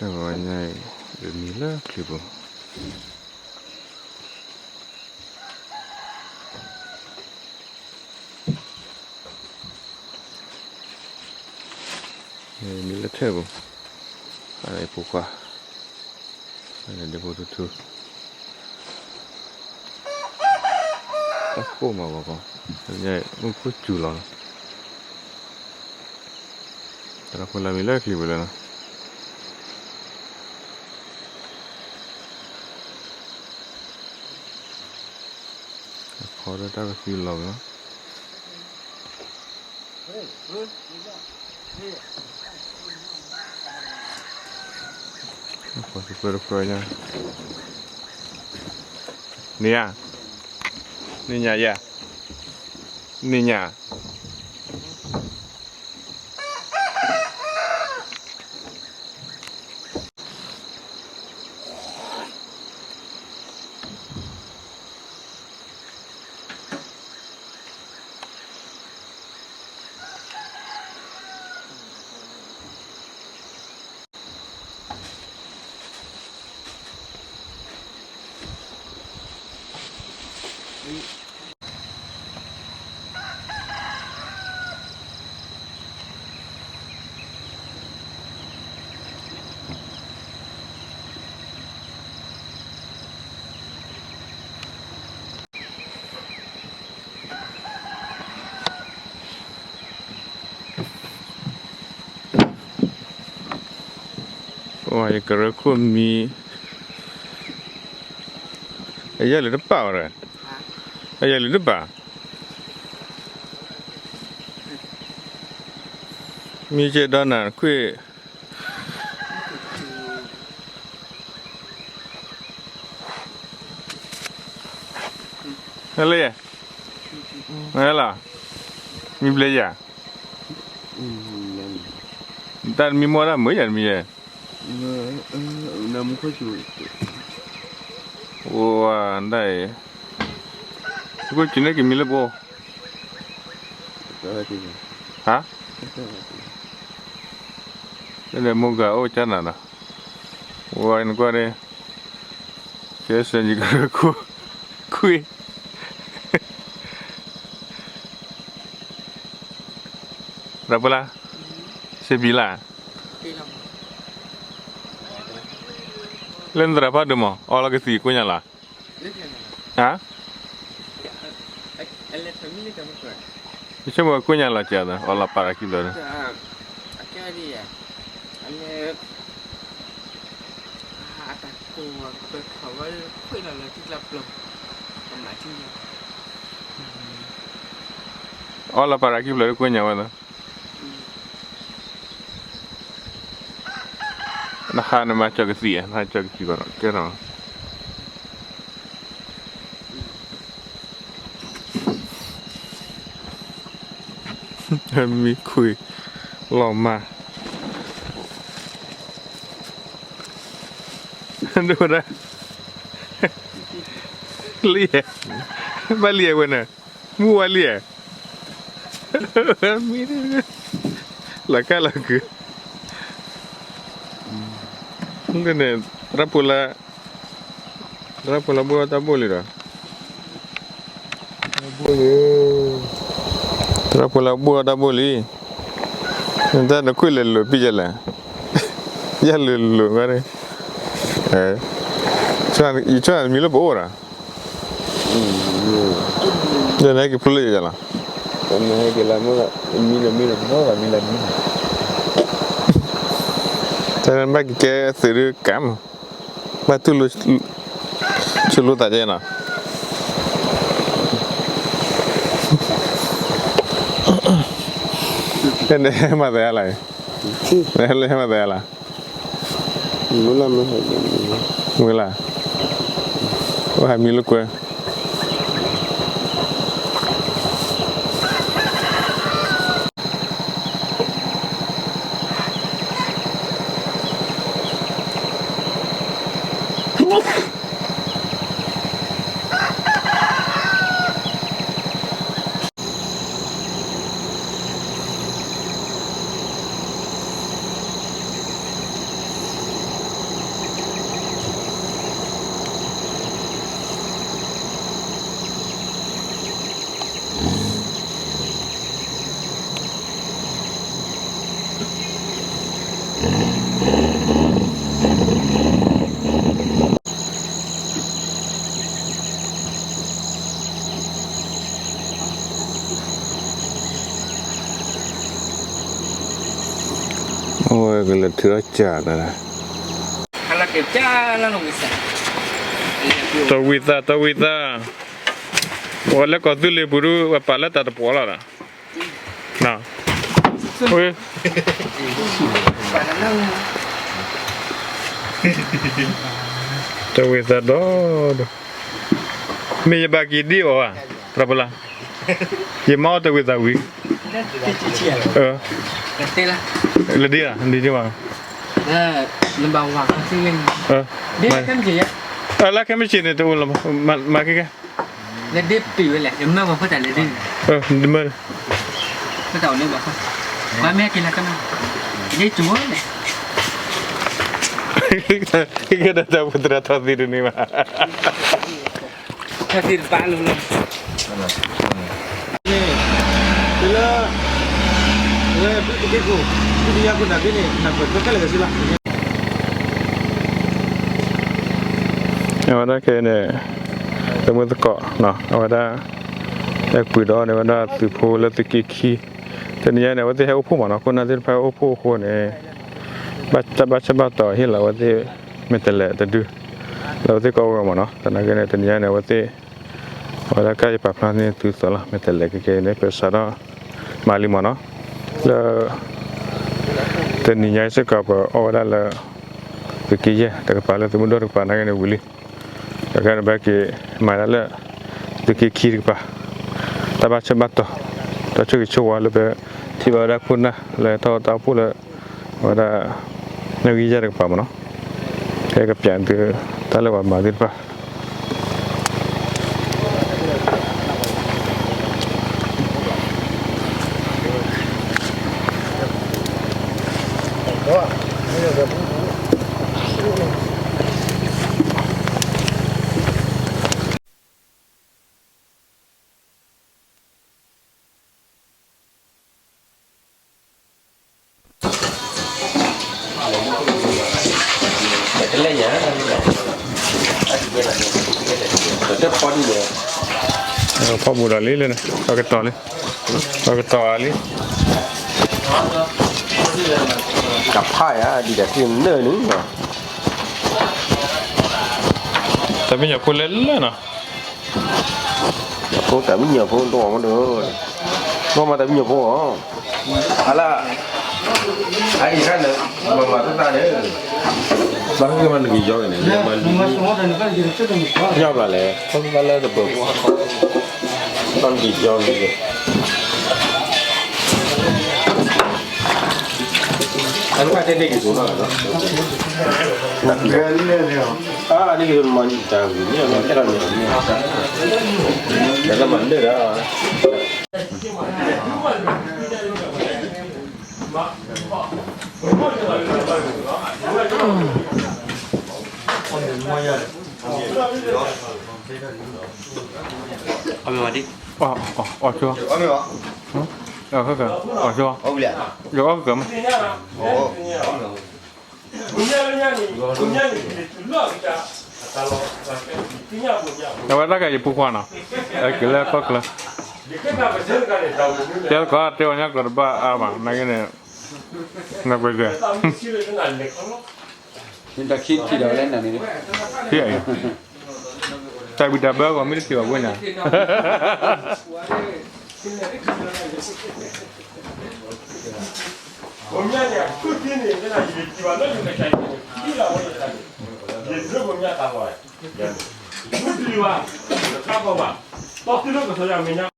တၢ်ဂီၤညါအံၤ ပမံလၢချံပူၤ, မံလၢထၢၣ်ပူၤ, အဖိခွါ, ဒ့ဖိထူထူ, တၢ်ကိၢ်မးဂီၤကီ, မုၢ်ခိၣ်စူၤလီၤလီၤ. တၢ်ဖိလၢမံလၢချံပူၤလၢနီၤ, ခီဒီးတၢ်ကသံလီၤလီၤ. န့ၣ်ယါ, န့ၣ်ညါယါ, န့ၣ်ညါ. ယကရၢခိၣ်မံ, အယဲၢ်လၢတပာ်ဝဲ, အယဲၢ်လၢတပာ်, မံကဲဒီးနၤခွ့ၣ် ဟဲလၢယဲ, ဟဲလီၤ, မံဘျဲယၤ, တၢ်မံမီၢ်တၢ်မုာ်ယၤတမံၤယဲ, အိၣ်ဒၣ်အံၤ, ခိၣ်ကံၤန့ၣ်ကမံလၢပအိၣ်, ဟါ, လၢမိၢ်ဂၤအိၣ်ကၢ်နၤနီၤ, ဝဲနကွၢ်န့ၣ်, ကဲစၢ်ယကရၢခိၣ်, ခွ့ၣ် ရၤပလါ, စ့ပံလါ, လၢနသရၣ်ဖးဒိၣ်မး အီလီၤကသံၣ်ကိညါလီၤ, ဟါ, ယဆိကမိၣ်ကိညါလီၤကသံၣ် အီလီၤပာ်ရၤခံဘျီဒီး အီလီၤပာ်ရၤခံဘျီ ကွ့ညါဝဲလီၤ, နဟါနမၤကၠီကသံၣ်, နဟါကၠီကသံၣ်ကီး ကဲထီၣ် မံခွံလီၤမၢ်, ဒိၣ်ဒၣ်, လံ, ဘၣ်လံဝဲန့ၣ်, မူဝဲလံ, မံ, လီၤကၢ်လီၤကုၤ, န့ၣ်, ရၢဖိလၢ, ရၢဖိလၢဘှီၣ်တၢ်ဘိၣ်လံဒီး တၢ်ဖိလၢဘှီၣ်တၢ်ဘိၣ်လံ, တၢ်နခွ့ၣ်လဲၤလိာ်ပံၢ်ယဲလဲၣ်, ယဲလိာ်လိာ်ဂီၢ်န့ၣ်, ယဆိကမိၣ်မံလၢပအိၣ်ဒီး, ယနဟဲက့ၤဖျိလၢယဲလီၤ, တၢ်နဘၣ်ကကဲသုးဒုးကၢ်မး, ဘၣ်တူၢ်လိာ် ဆိလိသးကဲနီၤ, နဟဲမၤသးယါလီၤ, နဟဲလၢဟဲမၤသးယါလီၤ, မုၢ်လၢ်, အိၣ်ဟးမံလိာ်ကွဲ အဝဲကလဲၤထုးထီၣ်စၢ်သး, တဝံသး တဝံသး, ပှၤလၢကီၢ်သူလ့ၤပူၤဒုး ပှၤပာ်လၢတၢ်တပှီၤလီၤဒီး, တဝံသးဒီး, မ့ၢ်ယဘၣ်က့ၤဒ်အီၤဧါ, ပြၢပလၢ်, ယမၤအီၣ်တဝံသးဝံၤ, လၢဒ်ဧါ, ဒ်ဒ်မး, လၢခဲမုၢ်ဆ့ၣ်န့ၣ် တအိၣ်လၢၤ, မၤခဲကဲ လၢဒ်ပံၤဝဲလဲၣ်, ယမၢပှၤဖိတၢ်လဲၤဒ်န့ၣ်, ဒ်မၢ, ဖိတၢ်အိၣ်လၢပှၤဖိ, ပှၤမ့ၢ်ဟဲက့ၤလၢကနၣ်, ဒ်တူၢ်ဝဲလဲၣ်, ကဲဒီးတၢ်ပူၤသရၣ်ထီၣ်သ့တန့ၢ်ဘၣ်, ထီၣ်သ့တပာ်လိၤလီၤ. လၢ ဝဲဘုတက့ခိၣ် ဘုတယါခိၣ်နာ်က့န့ၣ် နၢ်ပၢၢ်ထွဲခဲလၢာ်က့ၤစ့လီၤ. အဝဲဒၣ်ခဲအံၤန့ၣ် သမုသကိး အဝဲဒၣ် ဟဲကွံာ်ဒီးန့ၢ်ဝဲဒၣ်သုးဖိလၢသုးက့ခံ, တနံၤညါန့ၣ် အဝဲသ့ၣ်ဟဲအိၣ်ဖှိၣ်မးနီၤ, ခိၣ်နၢ်သ့ၣ်တဖၣ်ဟဲအိၣ်ဖှိၣ်အဃိန့ၣ် ဘၣ်ဆၢဘၣ်တီၢ်ဟ့ၣ်လီၤအဝဲသ့ၣ် မဲာ်တဲးလဲးတဒု လၢအဝဲသ့ၣ်ကအိၣ်ဝဲမးနီၤ, သနာ်က့န့ၣ် တနံၤညါန့ၣ် အဝဲသ့ၣ် အဝဲဒၣ်ကါယပာ်ဖျါန့ၢ်သုသီလီၤ, မဲာ်တဲးလဲးခဲကဲန့ၣ် ပစးထီၣ်မၤလံမးနီၤ, လၢ တနံၤညါစ့ၢ်ကီးပအီၣ်ဝဲဒၣ်လၢ သုးက့ယဲၢ်တကပၤလၢသုးမုၢ်ဒိၣ်တကပၤနာ်က့န့ၣ်ဝံၤလံ, တကဲန့ၣ်ဘၣ်က့ၤမၤဒၣ်လၢ သုးက့ခံတကပၤ, တၢ်ဘၣ်ဆၢဘၣ်တီၢ် တၢ်ဆိၣ်ဂ့ၤဆိၣ်ဝါလၢပထံၣ်ဘၣ်ဝဲဒၣ်ခိၣ်နၢ်လၢထီၣ်တၢ်အိၣ်ဖှိၣ်လၢ အဝဲဒၣ် နၢ်ဂံၢ်ယဲၢ်တကပၤမးနီၤ, ဟဲကပျးသုတၢ်လၢပှၤမၤသ့ၣ်တဖၣ် ဖီၣ်ဘူးဒီးလံလၢန့ၣ် ပကတီၤလံ, ပကတီၤလံ, တၢ်ဖးယၤဒ်တၢ်သ့ၣ်နၢၣ်န့ၣ်, တၢ်မံညီၤဖိလဲၣ်လၢနီၤ, ဖိတၢ်မံညီၤဖိတအိၣ်မးဒီး, ဘၣ်မၤတၢ်မံညီၤဖိအီၤ, အလၢ အအံၤခါန့ၣ် မၤမၤတၢ်တၢ်န့ၣ်, ဘၣ်ဃ့မၤနက့ၤယီၤဂ့ၤန့ၣ် မၤလံ, ညါဘျါလဲၣ် ခီဖျိလၢတပၢၤဖိအဃိ, ဘၣ်နက့ၤယီၤဂ့ၤန့ၣ် အနကတဲန့ၢ်က့ၤစိနီၤ, အန့ၣ်က့ၤစိမၤတၢ်ဂ့ၤန့ၣ် မၤတၢ်တၢ်န့ၣ်, တၢ်မၤနၢၤဒီး အီၣ်မ့ၤဝဲဒ်, အီၣ်, အီၣ်ဆိ, အီၣ်ဆိ, ယအီၣ်ကမး, အဝဲဒၣ်ကယဖိခွါနီၤ, အက့ၤလၢကီၢ်ချၢ, တဲသကိးတဲအီၤညါကီးတဘၣ်အါဘၣ် နာ်က့န့ၣ်, နပှဲၤကဲ တၢ်ခံထံၣ်ဒီးလဲၣ်နၤန့ၣ်, တၢ်ဘံၣ်တၢ်ဘၢအဂီၢ်မ့ၢ်တထံၣ်ဘၣ်ဝဲန့ၣ်,